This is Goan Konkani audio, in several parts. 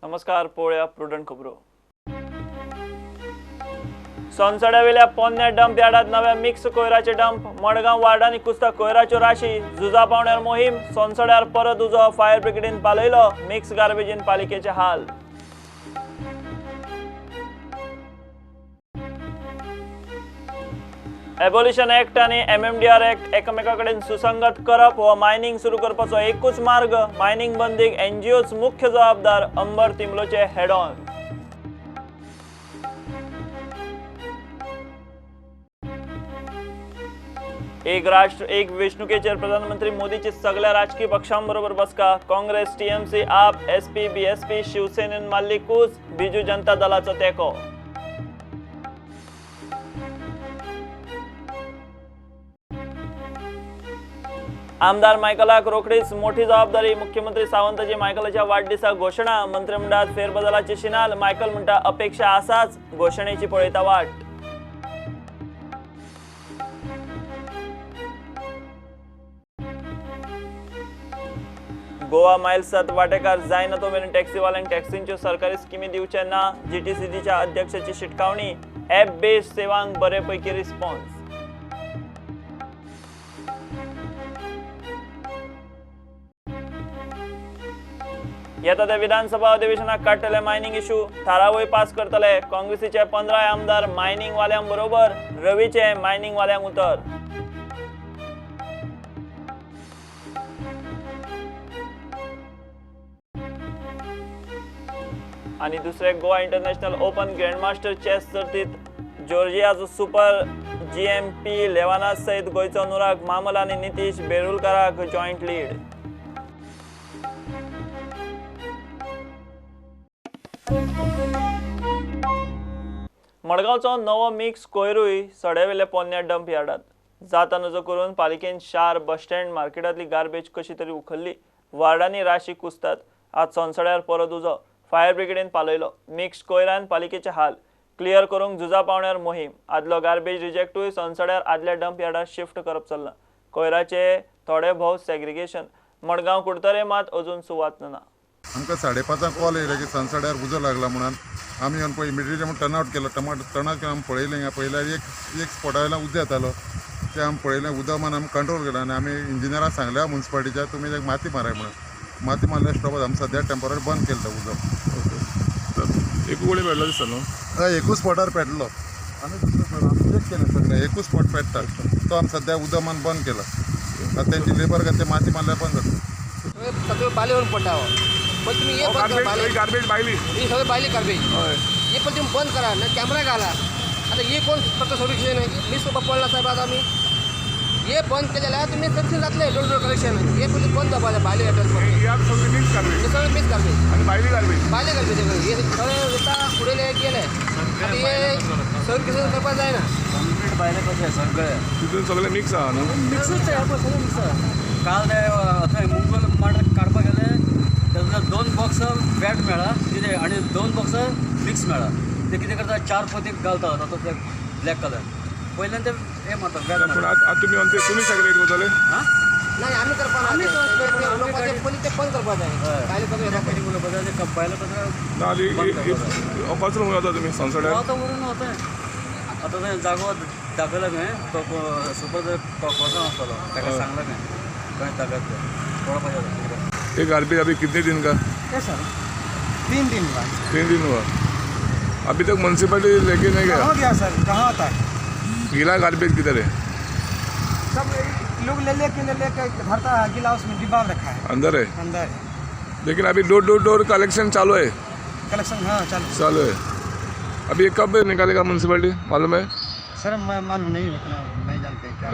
नमस्कार, पळोवया प्रुडंट खबरो. सोनसड्यावेल्या पोन्न्या डंप यार्डात नव्या मिक्स कोयराचे डंप. मडगांव वार्डांनी कुसता कोयराच्यो राशी. झुजा पावण्यार मोहीम. सोनसड्यार परत उजो. फायर ब्रिगेडीन पालयलो. मिक्स गार्बेजीन पालिकेचे हाल. एबोलिशन ऍक्ट आनी एमएमडीआर ऍक्ट एकामेका कडेन सुसंगत करप हो मायनिंग सुरू करपाचो एकूच मार्ग. मायनिंग बंदीक एनजीओच मुख्य जबाबदार. अंबर तिंबलोचे हेड ऑन. एक राष्ट्र एक वेंचणुकेचेर प्रधानमंत्री मोदीची सगळ्या राजकीय पक्षांबरोबर बसका. काँग्रेस, टीएमसी, आप, एसपी, बीएसपी, शिवसेनेन मारली कूच. बिजू जनता दलाचो तेंको. आमदार मायकलाक रोखडीच मोठी जबाबदारी. मुख्यमंत्री सावंताची मायकलाच्या वाडदिसा घोशणा. मंत्रिमंडळात फेरबदलाची शिनाल. मायकल म्हणटा अपेक्षा आसाच, घोशणेची पळयता वाट. गोवा मायल्सात वाटेकार जायना तो मेरेन टॅक्सीवाल्यांक टॅक्सींच्यो सरकारी स्किमी दिवचे ना. जीटीसीडीच्या अध्यक्षाची शिटकावणी. ॲप बेस्ड सेवांक बरे पैकी रिस्पॉन्स. येता त्या विधानसभा अधिवेशनाक काडटले मायनिंग इशू. थारावय पास करतले. काँग्रेसीचे 15 आमदार मायनिंग वाल्यांक बरोबर. रवीचे मायनिंग वाल्यांक उतर. आणि दुसरे Goa international open grandmaster chess सर्तीत जॉर्जियाचो सुपर जीएमपी लेवाना सयत गोंयचो अनुराग मामल आनी नितीश बेरुलकाराक जॉयंट लीड. मडगांवचो नवो मिक्स कोयरूय सड्यावेल्या पोन्न्या डंप यार्डात जाता नजो करून पालिकेन शार बस स्टँड मार्केटांतली गार्बेज कशी तरी उखल्ली. वार्डांनी राशी कुसतात. आज सोनसड्यार परत उजो. फायर ब्रिगेडीन पालयलो. मिक्स कोयरान पालिकेचे हाल. क्लियर करूंक झुजा पावण्यार मोहीम. आदलो गार्बेज रिजेक्टूय सोनसड्यार आदल्या डंप यार्डार शिफ्ट करप चल्लां. कोयराचे थोडे भोव सेग्रिगेशन. मडगांव कुडतरे मात अजून सुवात ना. आमकां 5:30 कॉल येयले की सनसड्यार उजो लागला म्हणून. आमी येवन पळय इमिडिएटली आमी टर्न आवट केलो. टर्न आवट केलो, आमी पळयलें. हिंगा पळयल्यार एक स्पॉटा वयल्यान उदक येतालो. तें आमी पळयलें. उदक मान आमी कंट्रोल केलो आनी आमी इंजिनियराक सांगल्या मुन्सिपालिटीच्या, तुमी ताका माती माराय म्हणून. माती मारल्यार स्टॉप. आमी सद्या टेंपररी बंद केलो तो उजो. एक गोळी पेटलो दिसता न्हू? हय, एकूच स्पॉटार पेटलो आनी दुसरो आमी चॅक केलें सगळें, एकूच स्पॉट पेट्टा. तो आमी सद्या उदक मान बंद केला. आतां तेंची लेबर घातली, माती मारल्यार बंद जाता. सगळं बाले येवन पडटा हो. पण तुम्ही हे बंद करा. बाले गार्बेज भायली. ही सगळं बायली गार्बेज. हे पण तुम्ही बंद करा ना, कॅमेरा घाला. आता हे कोण फक्त सोल्युशन आहे? मी सुद्धा पडला साहेब. आता आम्ही हे बंद केले जाल्यार तुमी सबसिडी जातले डोर डोर कलेक्शन. हे पयलीं बंद जावपा जाय भायले ही आतां सगळी मिक्स गार्बेज. हे सगळें मिक्स गार्बेज. आनी भायली गार्बेज. भायले गार्बेज हे सगळे वता उडयले गेले. आतां हे सर्विसेस करपाक जायना. कंप्लीट भायले कशें सगळे तितून सगळें मिक्स आहा न्हू? मिक्सूच आहे पळय, सगळें मिक्स आहा. काल ते थंय मुंगल माड काडपाक गेले तेतूंतले 2 बॉक्स बॅट मेळ्ळा कितें आनी 2 बॉक्स मिक्स मेळ्ळा. ते कितें करता, 4 पोती घालता तातूंत ब्लॅक कलर पयल्यान ते हे मारता बॅट. पूण आतां तुमी ते तुमी सेग्रिगेट करतले? नाही, आमी करपाक ना. पयलीं ते बंद करपाक जाय. भायले कचरो भायलो कचरो ना, कचरो खंय वता तुमी सनसड्यार? आतां व्हरून वता. आतां थंय जागो दाखयला खंय तो सुपर कोसो आसतलो ताका सांगला खंय खंय दाखयता पळोवपाक जाता. ये गार्बेज अभी कितने दिन का? सर 3 दिन हुआ. 3 दिन हुआ. अभी तक म्यूनसिपलिटी लेके नहीं गया? कहाँ गया सर, कहाँ आता है? गीला गार्बेज किधर है? सब लोग ले लेके भरता है गीला, उसमें डिब्बा में रखा है. अंदर है? अंदर है. लेकिन अभी डोर डोर डोर कलेक्शन चालू है? कलेक्शन हाँ चालू. चालू है. अभी ये कब निकालेगा म्यूनसिपलिटी, मालूम है? सर मैं मालूम नहीं, उतना नहीं जानते क्या.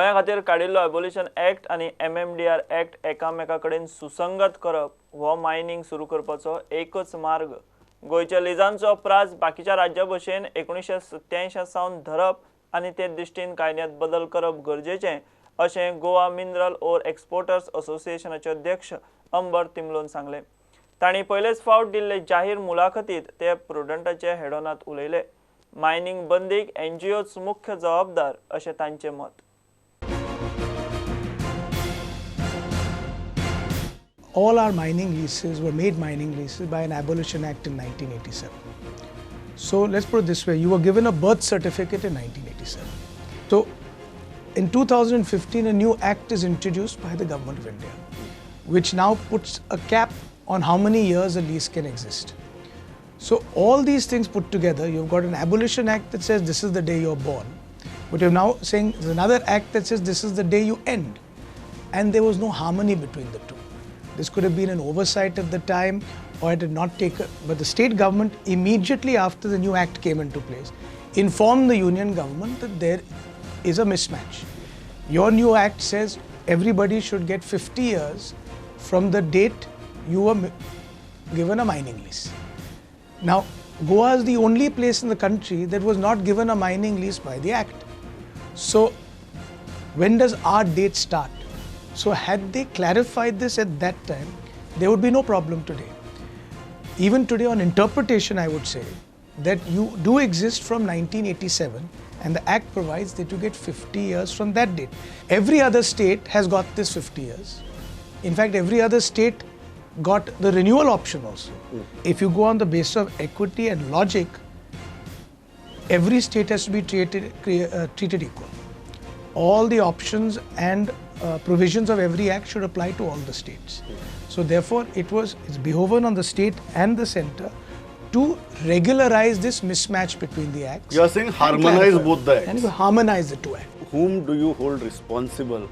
गोंया खातीर काडिल्लो एबोलिशन ॲक्ट आनी MMDR act एकामेका कडेन सुसंगत करप हो मायनिंग सुरू करपाचो एकच मार्ग. गोंयच्या लिजांचो प्रास बाकीच्या राज्या भशेन 1987 सावन धरप आनी ते दृश्टीन कायद्यांत बदल करप गरजेचें अशें गोवा मिनरल ओर एक्सपोर्टर्स असोसिएशनाचे अध्यक्ष अंबर तिमलोन सांगलें. तांणी पयलेच फावट दिल्ले जाहीर मुलाखतीत ते प्रुडंटाचे हेडोनांत उलयले. मायनिंग बंदीक एनजीओच मुख्य जबाबदार अशें तांचें मत. All our mining leases were made mining leases by an Abolition Act in 1987. So let's put it this way, you were given a birth certificate in 1987. So in 2015, a new act is introduced by the Government of India, which now puts a cap on how many years a lease can exist. So all these things put together, you've got an Abolition Act that says this is the day you're born, but you're now saying there's another act that says this is the day you end. And there was no harmony between the two. This could have been an oversight at the time, or it did not take, but the state government immediately after the new act came into place, informed the union government that there is a mismatch. Your new act says everybody should get 50 years from the date you were given a mining lease. Now, Goa is the only place in the country that was not given a mining lease by the act. So, when does our date start? So had they clarified this at that time, there would be no problem today. Even today on interpretation, I would say that you do exist from 1987 and the act provides that you get 50 years from that date. Every other state has got this 50 years. In fact, every other state got the renewal option also. If you go on the basis of equity and logic, every state has to be treated equal. All the options and provisions of every act should apply to all the states. So therefore, it's behoven on the state and the center to regularize this mismatch between the acts. You are saying harmonize both the acts. And harmonize the two acts. Whom do you hold responsible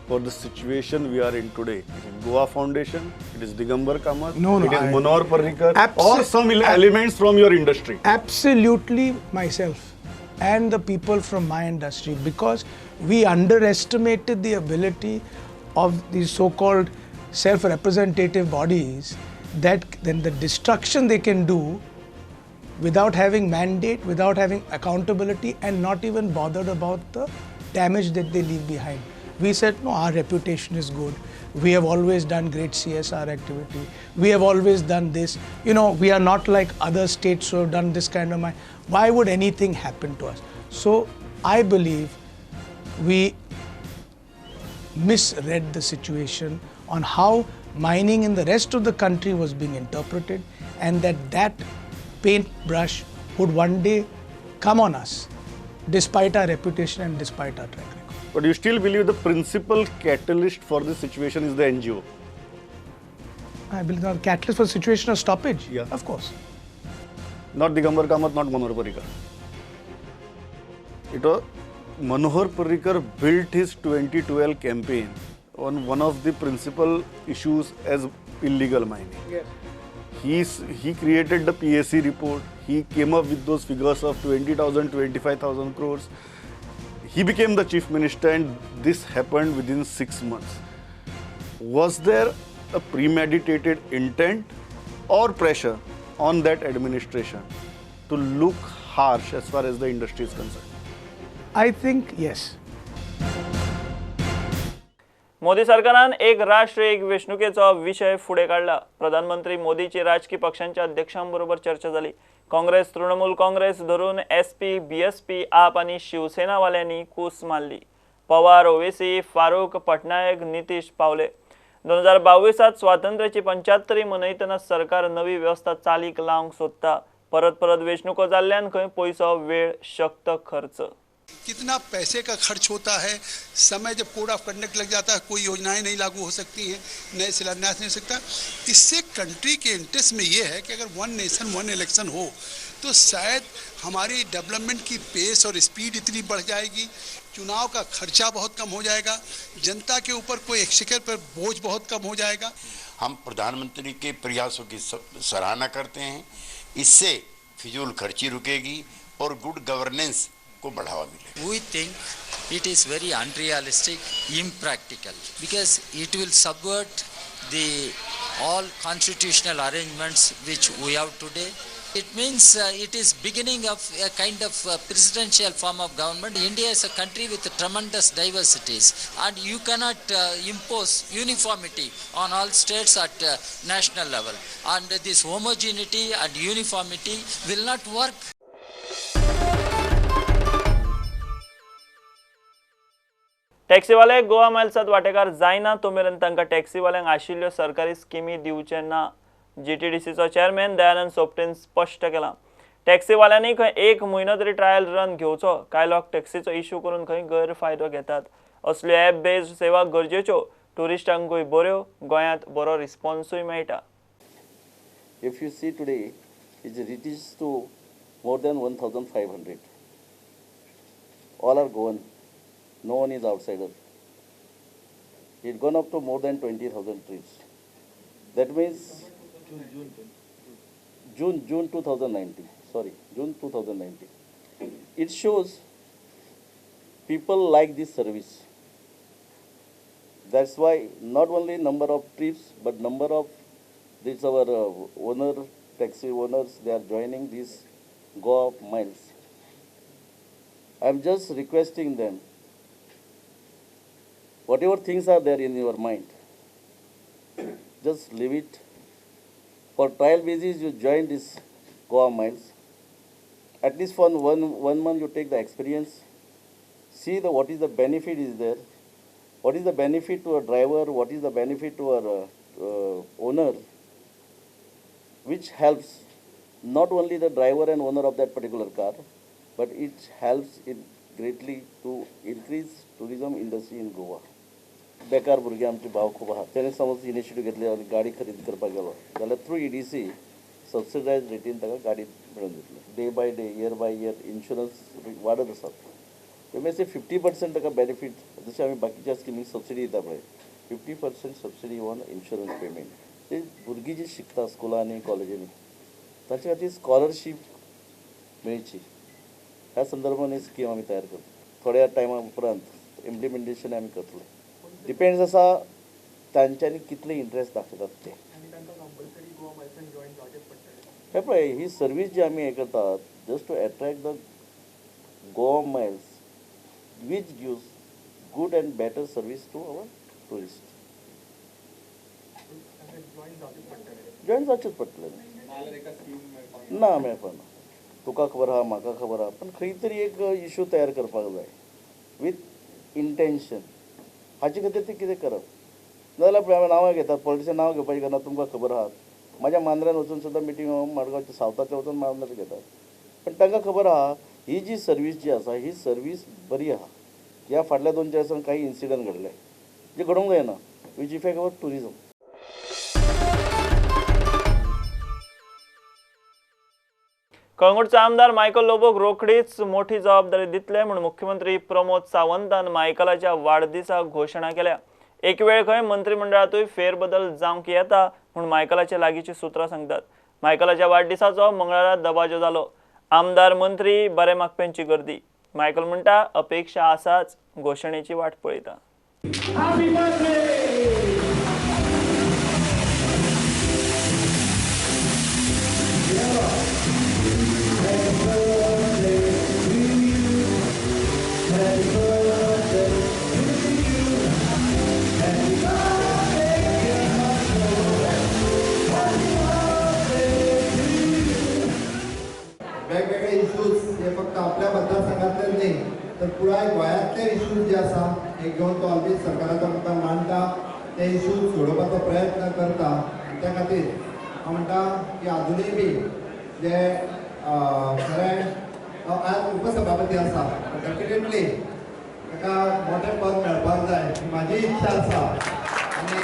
for the situation we are in today? It is Goa Foundation, it is Digambar Kamath, no, it is Manohar Parrikar, or some elements from your industry? Absolutely myself and the people from my industry, because we underestimated the ability of these so-called self-representative bodies, that then the destruction they can do without having mandate, without having accountability, and not even bothered about the damage that they leave behind. We said, no, our reputation is good. We have always done great CSR activity. We have always done this. You know, we are not like other states who have done this kind of mine. Why would anything happen to us? So I believe we misread the situation on how mining in the rest of the country was being interpreted, and that paintbrush would one day come on us, despite our reputation and despite our track record. But you still believe the principal catalyst for this situation is the NGO? I believe the catalyst for the situation of stoppage? Yeah. Of course. Not Digambar Kamath, not Manohar Parrikar. It was Manohar Parrikar built his 2012 campaign on one of the principal issues as illegal mining. Yes. He created the PAC report. He came up with those figures of 20,000, 25,000 crores. He became the chief minister, and this happened within 6 months. Was there a premeditated intent or pressure on that administration to look harsh as far as the industry is concerned? I think yes. Modi सरकारान एक राष्ट्र एक वेंचणुकेचो विशय फुडें काडला. प्रधानमंत्री मोदीची राजकी पक्षांच्या अध्यक्षांबरोबर चर्चा जाली. काँग्रेस, तृणमूल काँग्रेस धरून एसपी, बीएसपी, आप आनी शिवसेनावाल्यांनी कूस मारली. पवार, ओवेसी, फारूक, पटनायक, नितीश पावले. 2022 स्वातंत्र्याची 75 मनयतना सरकार नवी वेवस्था चालीक लावंक सोदता. परत परत वेंचणुको जाल्ल्यान खंय पयसो, वेळ, शक्त खर्च. कितना पैसे का खर्च होता है, समय जब कोड ऑफ कंडक्ट लग जाता है, कोई योजनाएं नहीं लागू हो सकती हैं, नए शिलान्यास नहीं हो सकता. इससे कंट्री के इंटरेस्ट में ये है कि अगर वन नेशन वन इलेक्शन हो तो शायद हमारी डेवलपमेंट की पेस और स्पीड इतनी बढ़ जाएगी, चुनाव का खर्चा बहुत कम हो जाएगा, जनता के ऊपर कोई एक्सचेकर पर बोझ बहुत कम हो जाएगा. हम प्रधानमंत्री के प्रयासों की सराहना करते हैं. इससे फिजूल खर्ची रुकेगी और गुड गवर्नेंस को बढ़ावा मिलेगा. We think It is very unrealistic, impractical, because it will subvert the all constitutional arrangements which we have today. It means it is beginning of a kind of presidential form of government. India is a country with tremendous diversities, and you cannot impose uniformity on all states at national level. And this homogeneity and uniformity will not work. टॅक्सीवाले Goa मायल्सांत वांटेकार जायना तो मेरेन तांकां टॅक्सीवाल्यांक आशिल्ल्यो सरकारी स्किमी दिवचे ना. जीटीडीसीचो चेअरमॅन दयानंद सोपटेन स्पश्ट केलां. टॅक्सीवाल्यांनी खंय एक म्हयनो तरी ट्रायल रन घेवचो. कांय लोक टॅक्सीचो इश्यू करून खंय गैरफायदो घेतात. असल्यो एप बेज्ड सेवा गरजेच्यो. ट्युरिस्टांकूय बऱ्यो, गोंयांत बरो रिस्पॉन्सूय मेळटा. If you see today, it reaches to more than 1,500. All are Goan. No one is outsider. It gone up to more than 20,000 trips. That means June 2019. Sorry, June 2019. It shows people like this service. That's why not only number of trips, but number of these our owner, taxi owners, they are joining this Goa Miles. I am just requesting them, whatever things are there in your mind, just leave it. For trial basis, you join this Goa Miles. At least for one month, you take the experience, see the what is the benefit is there, what is the benefit to a driver, what is the benefit to our owner, which helps not only the driver and owner of that particular car, but it helps it greatly to increase tourism industry in Goa. बेकार भुरगे आमचे भाव खूब आहा, तेणे समज इनिशिएटीव घेतली आनी गाडी खरेदी करपाक गेलो जाल्यार थ्रू ईडीसी सबसिडायज रेटीन ताका गाडी मेळून दितली. Day by day, year by year insurance वाडत आसात. तेमेसे 50% ताका बेनिफीट, जशें आमी बाकीच्या स्किमीक सबसिडी दिता पळय, 50% सबसिडी ऑन इन्शुरन्स पेमेंट. ते भुरगीं जी शिकता स्कुलांनी कॉलेजींनी तांचे खातीर स्कॉलरशीप मेळची ह्या संदर्भान ही स्कीम आमी तयार करता. थोड्या टायमा उपरांत इम्प्लिमेंटेशन आमी करतले. डिपेंड्स आसा तांच्यांनी कितले इंट्रस्ट दाखयतात ते. हे पळय, ही सर्वीस जी आमी हें करतात just to attract the Goa Miles which gives good and better service to our tourist. Join जावचेंच पडटलें. ना मेळपा ना, तुका खबर आहा म्हाका खबर आहा, पण खंय तरी एक इशू तयार करपाक जाय विथ इंटेन्शन. हाचे खातीर ते कितें करप, नाजाल्यार नांवां घेतात पॉलिटिशियन, नांव घेवपाची करना. तुमकां खबर आहात म्हाज्या मांद्र्यान वचून सुद्दां मिटींग मडगांवच्या सावथांतल्या वचून मांद्र्यान घेतात, पण तांकां खबर आहा ही जी सर्वीस जी आसा ही सर्वीस बरी आहा. ह्या फाटल्या 2-4 वर्सांत काही इन्सिडंट घडले जे घडोवंक जायना, which effect our tourism. कळंगूटचो आमदार मायकल लोबोक रोखडीच मोठी जबाबदारी दितले म्हूण मुख्यमंत्री प्रमोद सावंतान मायकलाच्या वाडदिसा घोशणा केल्या. एक वेळ खंय मंत्रिमंडळांतूय फेरबदल जावंक येता म्हूण मायकलाचे लागींची सुत्रां सांगतात. मायकलाच्या वाडदिसाचो मंगळारा दबाजो जालो. आमदार मंत्री बरे मागप्यांची गर्दी. मायकल म्हणटा अपेक्षा आसाच, घोशणेची वाट पळयता. वेगवेगळे इश्यूज हे फक्त आपल्या मतदारसंघातले न्ही तर पुराय गोंयांतले इश्यूज जे आसा हे घेवन तो ऑलवेज सरकाराच्या मुखार मांडटा, ते इश्यूज सोडोवपाचो प्रयत्न करता. त्या खातीर हांव म्हणटा की आजुनूय बी जे खरें आज उपसभापती आसा डेफिनेटली ताका मोठें पद मेळपाक जाय ही म्हाजी इच्छा आसा. आनी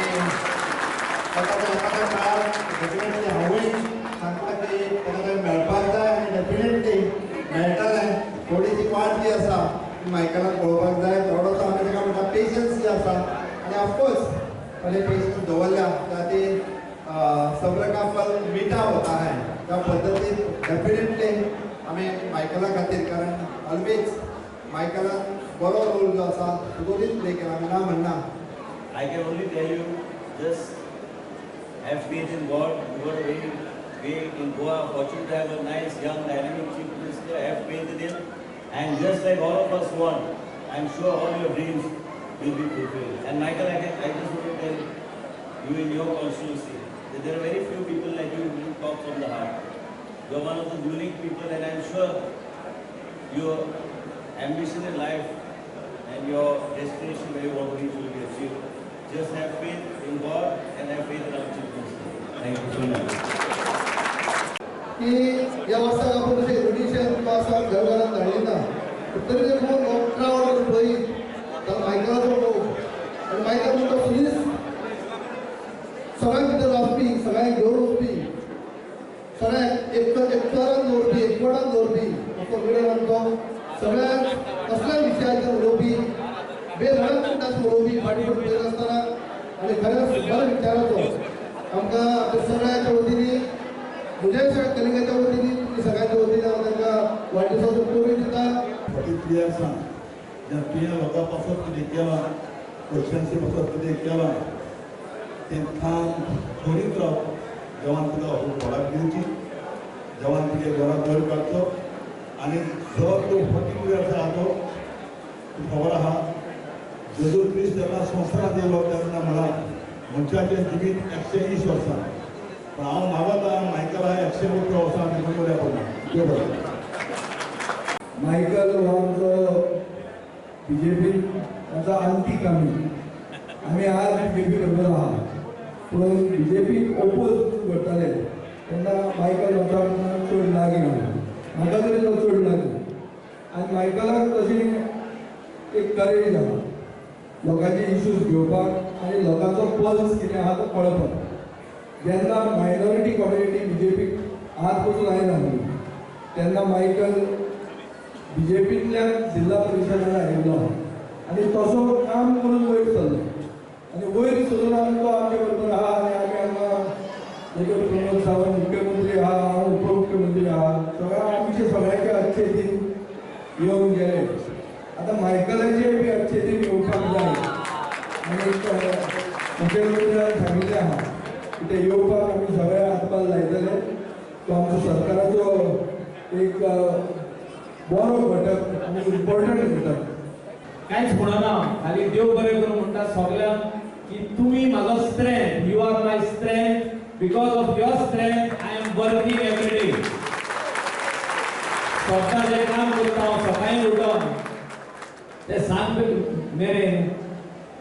ताका एखाद्या काळार डेफिनेटली हांवूय सांगता की ताका तें मेळपाक जाय आनी डेफिनेटली मेळटलें. थोडीशी वाट जी आसा ती मायकलाक पळोवपाक जाय. थोडोसो आमी ताका म्हणटा पेशन्स जी आसा आनी ऑफकोर्स पयलीं पेशन्स दवरल्या त्या ती सब्र का फल मिठा होता है त्या पद्दतीन डेफिनेटली आमी मायकला खातीर, कारण ऑलवेज मायकलान बरो रोल जो आसा तो प्ले केला, ना म्हणना. I can only tell you, just have faith in God. You got a very way in Goa, fortunate to have a nice, young, dynamic chief minister. Have faith in him, and just like all of us want, I'm sure all your dreams will be fulfilled. And Michael, I just want to tell you in your constituency that there are very few people like you who talk from the heart. You're one of those unique people, and I'm sure your ambition in life and your destination where you want to reach will be achieved. Just have faith in God and have faith in our Chief Minister. Thank you so much. की ह्या वर्साक आपूण तशें एजुकेशन किंवा आसा घरघरान धाडली ना तरी देखून हो क्रावड पळयत जाल्यार मायकलाचो मोग आनी मायकल म्हणटा सुनीस सगळ्यांक भितर वचपी, सगळ्यांक घेवन वचपी, सगळ्यांक एकचारान दवरपी, एकवटान दवरपी असो लिडर आमचो. सगळ्यांक कसल्याय विशयाचेर उलोवपी, बेधडक म्हणटा उलोवपी, फाटी फुडें पळयनासतना आनी खरेंच बऱ्या विचाराचो आमकां आमच्या सगळ्यांच्या वतीन, म्हज्या सगळ्या कलिंगाच्या वतीन, तुमी सगळ्यांच्या वतीन हांव तांकां वाडदिसाचो परबीं दिता. 43 इयर्सान जेन्ना तुवें लोकां पासत कितें केलां, पयशांचे पासत कितें केलां तें काम करीत राव. देवान तुका फळाक दिवची, देवान तुगे घराक वयर काडचो. आनी जो तूं 43 इयर्स आहा तो तुका खबर आहा, जेजू क्रिस्त जेन्ना संवसारांत येयलो तेन्ना म्हणा मनशाचें जिवीत 120 वर्सां, पण हांव मागता मायकल आहा 118 वर्सां देखून बऱ्या पडना. देव बरें. मायकल हो आमचो बीजेपी ताचो आंतीक. आमी आज बीजेपी बरोबर आहा, पूण बीजेपीक ओपोज करताले तेन्ना मायकल आमच्या चड लागीं आहा, म्हाका तरी तो चड लागीं. आनी मायकलाक तशी एक करेज आहा लोकांचे इश्यूज घेवपाक आनी लोकांचो पल्स कितें आहा तो कळपाक. जेन्ना मायनॉरिटी कम्युनिटी बीजेपीक आज पसून आयनासली तेन्ना मायकल बीजेपींतल्यान जिल्हा परिशदान आयिल्लो आनी तसो काम करून वयर सरलो आनी वयर सरून आमी तो आमचे बरोबर आहा. आनी आमी हांगा डॉक्टर प्रमोद सावंत मुख्यमंत्री आहा, हांव उपमुख्यमंत्री आहा, सगळ्या आमचे सगळ्यांचे अच्छे दिन येवन गेले. आतां मायकलाचे बी अच्छे दिन येवपाक जाय आनी मुख्यमंत्र्यान सांगिल्लें आहा की ते येवपाक आमी सगळे हातभार लायतले. तो आमचो सरकाराचो एक बरो घटक आनी इम्पॉर्टंट घटक. कांयच म्हणना, खाली देव बरें करूं म्हणटा सगल्यांक की तुमी म्हाजो strength, you are my strength, because of your strength I am working every day. स्वता जें काम करता हांव सकाळीं उठून ते सांज मेरेन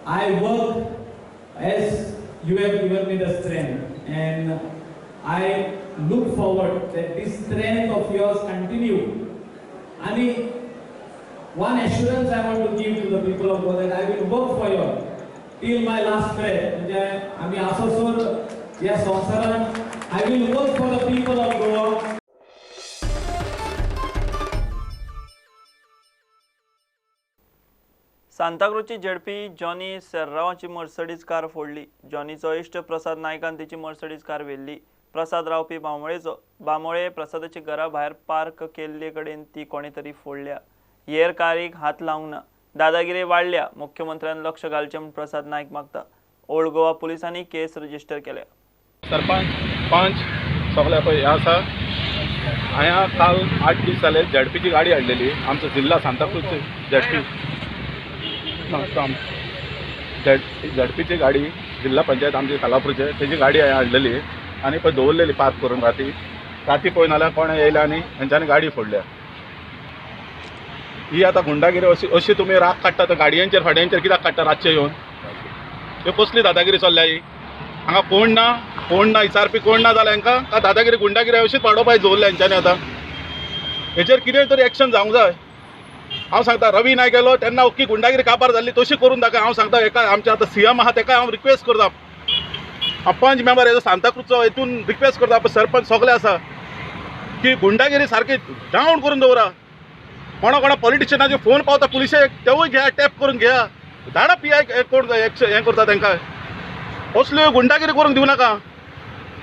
I work as you have given me the strength, and I look forward that this strength of yours continue. आनी one assurance I want to give to the people of Goa that I will work for you till my last breath. म्हणजे आमी आसोसर ह्या संवसारांत I will work for the people of Goa. सांताक्रूजची ZP Johnny सेर्रावाची Mercedes car फोडली. जॉनीचो इश्ट प्रसाद नायकान तिची मर्सडीज कार व्हेल्ली. प्रसाद रावपी बांबोळेचो. बांबोळे प्रसादाच्या घरा भायर पार्क केल्ले कडेन ती कोणे तरी फोडल्या. हेर कारीक हात लावंक ना. दादागिरी वाडल्या. मुख्यमंत्र्यान लक्ष घालचें म्हूण प्रसाद नायक मागता. ओल्ड गोवा पुलिसांनी केस रजिस्टर केल्या. सरपंच पंच सगळे पळय हे आसा. हांवें काल 8 दीस जाले झेडपीची गाडी हाडलेली. आमचो जिल्हा सांताक्रूजची झेडपी झेडपीची गाडी जिल्हा पंचायत आमची खालापूरचे तेजी गाडी हांवें हाडलेली आनी पळय दवरलेली पार्क करून. राती राती पळय नाल्यार कोण येयले आनी हेंच्यांनी गाडी फोडल्या. ही आतां गुंडागिरी अशी अशी तुमी राग काडटा तर गाडयांचेर फाड्यांचेर कित्याक काडटा रातचे येवन? ह्यो कसली दादागिरी चल्ल्या ही? हांगा कोण ना, कोण ना विचारपी कोण ना जाल्यार हांकां का दादागिरी गुंडागिरी अशीच वाडोवपाक दवरल्या हेंच्यांनी. आतां हेचेर कितें तरी एक्शन जावंक जाय. हांव सांगता रवी नायक गेलो तेन्ना ओके गुंडागिरी काबार जाल्ली तशी करून दाखय. हांव सांगता एका आमच्या आतां सीएम आहा तेका हांव रिक्वेस्ट करता, हांव पंच मेंबर हेजो सांताक्रूजचो हेतून रिक्वेस्ट करता, सरपंच सगळे आसा की गुंडागिरी सारकी डावन करून दवरा. कोणा कोणा पॉलिटिशियनाचे फोन पावता पुलिशेक तेवूय घेया, टॅप करून घेया, धाडा पी I कोण हें करता तांकां. असल्यो गुंडागिरी करूंक दिवं नाका.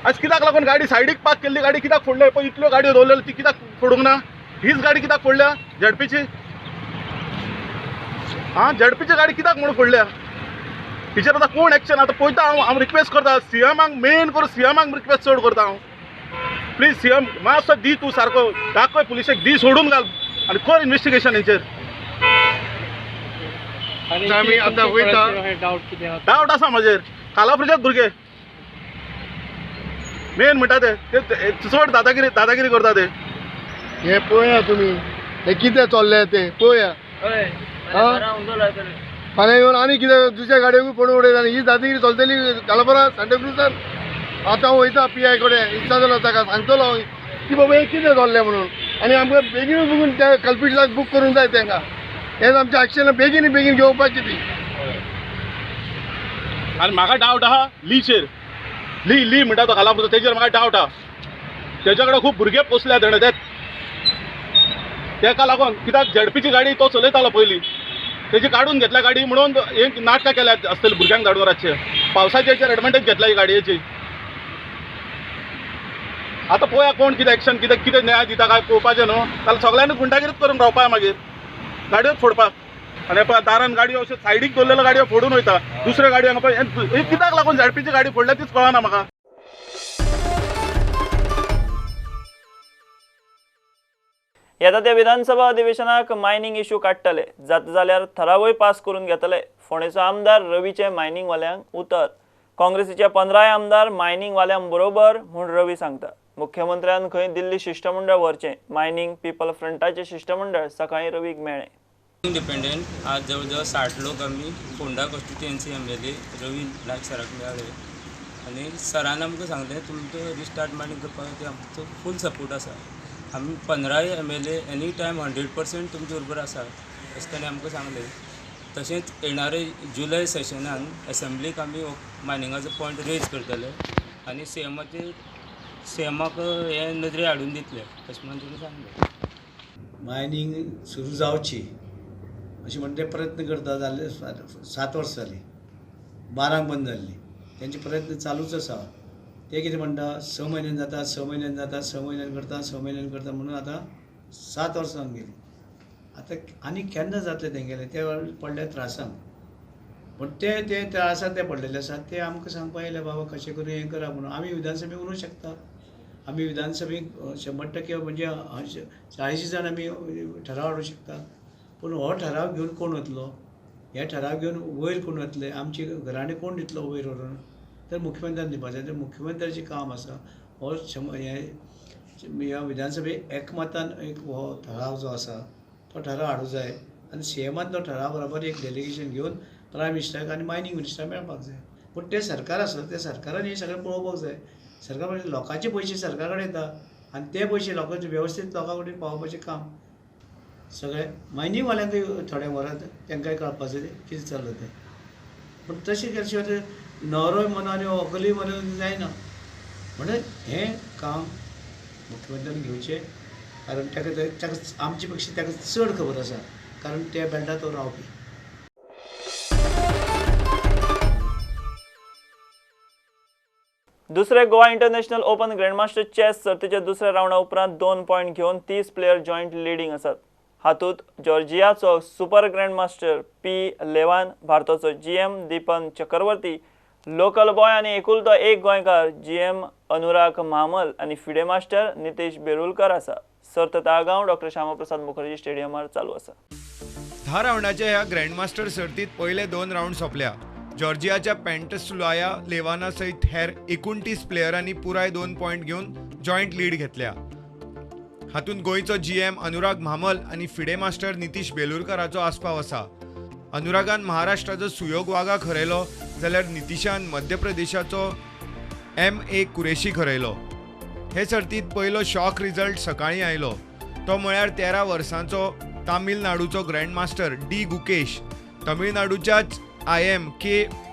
आज कित्याक लागून गाडी सायडीक पार्क केल्ली गाडी कित्याक फोडल्या? पळय इतल्यो गाडयो दवरलेल्यो ती कित्याक फोडूंक ना? हीच गाडी कित्याक फोडल्या झेडपीची? आं झेडपीची गाडी कित्याक म्हणून फोडल्या हिचेर आतां कोण एक्शन आतां पळयता हांव. हांव रिक्वेस्ट करता सीएमाक, मेन करून सीएमाक रिक्वेस्ट चड करता हांव, प्लीज सीएम मातसो दी तूं सारको दाखय पुलिशेक दी सोडून घाल आनी कर इन्वेस्टिगेशन हेचेर. आमी आतां वयता. डावट आसा म्हाजेर, कालाफ्रिच्याच भुरगे मेन म्हणटा ते चड दादागिरी दादागिरी करता ते. हे पळया तुमी हे कितें चल्लें तें पळया. फाल्यां येवन आनी कितें दुसऱ्या गाडयेकूय फोडून उडयता आनी ही दादागिरी चलतली कालापरा सांताक्रुजान. आतां हांव वयता पी I कडेन विचारतलो ताका, सांगतलो हांव की बाबा हें कितें चल्लें म्हणून, आनी आमकां बेगीन बेगीन त्या कल्पिटाक बूक करूंक जाय तांकां. हें आमचें एक्शन बेगीन बेगीन घेवपाची ती. आनी म्हाका डावट आहा लीचेर, ली ली म्हणटा तो कालापूर, तेजेर म्हाका डावट आहा. तेज्या कडेन खूब भुरगे पोसल्या तेणें, तेका लागून कित्याक झेडपीची गाडी तो चलयतालो पयलीं, तेजी काडून घेतल्या गाडी म्हणून एक नाटकां केल्यात आसतली भुरग्यांक धाडून रातचे पावसाचे हेचेर एडवांटेज घेतला ही गाडयेची. आतां पळोवया कोण कितें एक्शन कितें कितें न्याय दिता काय पळोवपाचें न्हू. जाल्यार सगळ्यांनी गुंडागिरीच करून रावपाक मागीर गाडयोच फोडपाक. आनी पळय दारान गाडयो अश्यो सायडीक दवरलेल्यो गाडयो फोडून वयता, दुसऱ्यो गाडयो हांगा पळय कित्याक लागून झेडपीची गाडी फोडल्या तीच कळना म्हाका. येता त्या विधानसभा अधिवेशनाक मायनिंग इश्यू काडटले, जाता जाल्यार थरावय पास करून घेतले. फोंडेचो आमदार रवीचे मायनिंगवाल्यांक उतर. काँग्रेसीचे 15 आमदार मायनिंगवाल्यां बरोबर म्हूण रवी सांगता. मुख्यमंत्र्यान खंय दिल्ली शिश्टमंडळ व्हरचें. मायनिंग पीपल फ्रंटाचें शिश्टमंडळ सकाळीं रवीक मेळ्ळें. इंडिपेंडंट आज जवळ जवळ 60 लोक आमी Ponda constituency M L A Ravi Naik सराक मेळ्ळे आनी सरान आमकां सांगलें तुमचो रिस्टार्ट मायनिंग करपा खातीर आमचो फूल सपोर्ट आसा. आमी 15 M L A any time 100% तुमचे बरोबर आसा अशें ताणें आमकां सांगलें. तशेंच येणारे जुलय सेशनान एसेंब्लीक आमी मायनिंगाचो पॉयंट रेज करतले आनी सी एमाक हे नदरे हाडून दितले अशें म्हणून ताणें सांगलें. मायनिंग सुरू जावची अशें म्हणटा ते प्रयत्न करता जाल्ले 7 वर्सां जालीं, 12 बंद जाल्ली, तेंचे प्रयत्न चालूच आसा. ते कितें म्हणटा 6 म्हयन्यान जाता, 6 म्हयन्यान जाता, 6 म्हयन्यान करता, 6 म्हयन्यान करता म्हणून आतां 7 वर्सां जावन गेलीं. आतां आनी केन्ना जातलें तेंगेलें ते पडले त्रासान. पूण ते ते त्रासान ते पडलेले आसा ते आमकां सांगपा येयले बाबा कशें करून हें करा म्हणून. आमी विधानसभेक उलोवंक शकता, आमी विधानसभेक 100% म्हणजे 40 जाण आमी ठराव हाडूंक शकता. पूण हो ठराव घेवन कोण वतलो, हे ठराव घेवन वयर कोण वतले, आमची घराणें कोण दितलो वयर व्हरून, तर मुख्यमंत्र्यान दिवपाचें. तर मुख्यमंत्र्याचें काम आसा हो ह्या विधानसभे एकमतान एक हो ठराव जो आसा तो ठराव हाडूंक जाय आनी सी एमान तो ठराव बरोबर एक डेलिगेशन घेवन प्रायम मिनिस्टराक आनी मायनींग मिनिस्टराक मेळपाक जाय. पूण तें सरकार आसा त्या सरकारान हें सगळें पळोवपाक जाय. सरकार म्हणजे लोकांचे पयशे सरकारा कडेन येता आनी ते पयशे लोकांचे वेवस्थीत लोकां कडेन पावोवपाचें काम सगळें मायनिंगवाल्यांकूय थोडें व्हरात, तांकांय कळपाक जाय कितें चल्लां तें. पूण तशें केल्या शिवाय न्हवरोय म्हणून आनी व्हंकलूय म्हणून जायना. म्हणून हें काम मुख्यमंत्र्यान घेवचें, कारण ताका ताका आमचे पेक्षा ताका चड खबर आसा, कारण त्या बेल्टार तो रावपी. दुसरे Goa international open grandmaster chess सर्तीच्या दुसऱ्या रावंडा उपरांत 2 पॉयंट घेवन 30 प्लेयर जॉयंट लिडींग आसात. हातूंत जॉर्जियाचो सुपर ग्रँडमास्टर पी लेवान, भारताचो GM Deepan Chakravarthy, local boy आनी एकुलतो एक गोंयकार GM Anurag Mhamal आनी फिडे मास्टर नितेश बेरुलकर आसा. सर्त ताळगांव डॉक्टर श्यामाप्रसाद मुखर्जी स्टेडियमार चालू आसा. 10 रावंडाच्या ह्या ग्रँडमास्टर सर्तीत पयले 2 रावंड सोंपल्या. जॉर्जियाच्या पॅन्टसुलाया लेवाना सयत हेर 29 प्लेयरांनी पुराय 2 पॉयंट घेवन जॉयंट लीड घेतल्या. हातूंत गोंयचो GM Anurag Mhamal आनी फिडे मास्टर नितीश बेलुरकराचो आस्पाव आसा. अनुरागान महाराष्ट्राचो सुयोग वाघाक हरयलो जाल्यार नितीशान मध्य प्रदेशाचो MA Qureshi हरयलो. हे सर्तीत पयलो शॉक रिजल्ट सकाळीं आयलो तो म्हळ्यार 13 वर्सांचो तामिळनाडूचो ग्रँडमास्टर डी गुकेश तमिळनाडूच्याच IM K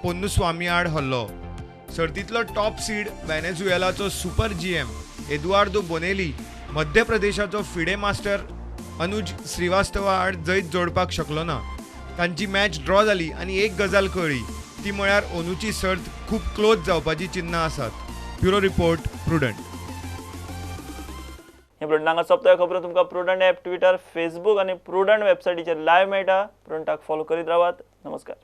Ponnuswamy आड हरलो. सर्तींतलो टॉप सीड व्हॅनेझुएलाचो super GM Eduardo Bonelli Madhya प्रदेशाचो फिडे मास्टर अनुज श्रीवास्तवा आड जैत जोडपाक शकलो ना. तांची मॅच ड्रॉ जाली आनी एक गजाल कळ्ळी ती म्हळ्यार ओनूची सर्त खूब क्लोज जावपाची चिन्नां आसात. Bureau report, Prudent. हे प्रुडंट हांगा सोंपता. खबरो तुमकां प्रुडंट ॲप, ट्विटर, फेसबूक आनी प्रुडंट वेबसायटीचेर लायव्ह मेळटा. प्रुडंटाक फॉलो करीत रावात. नमस्कार.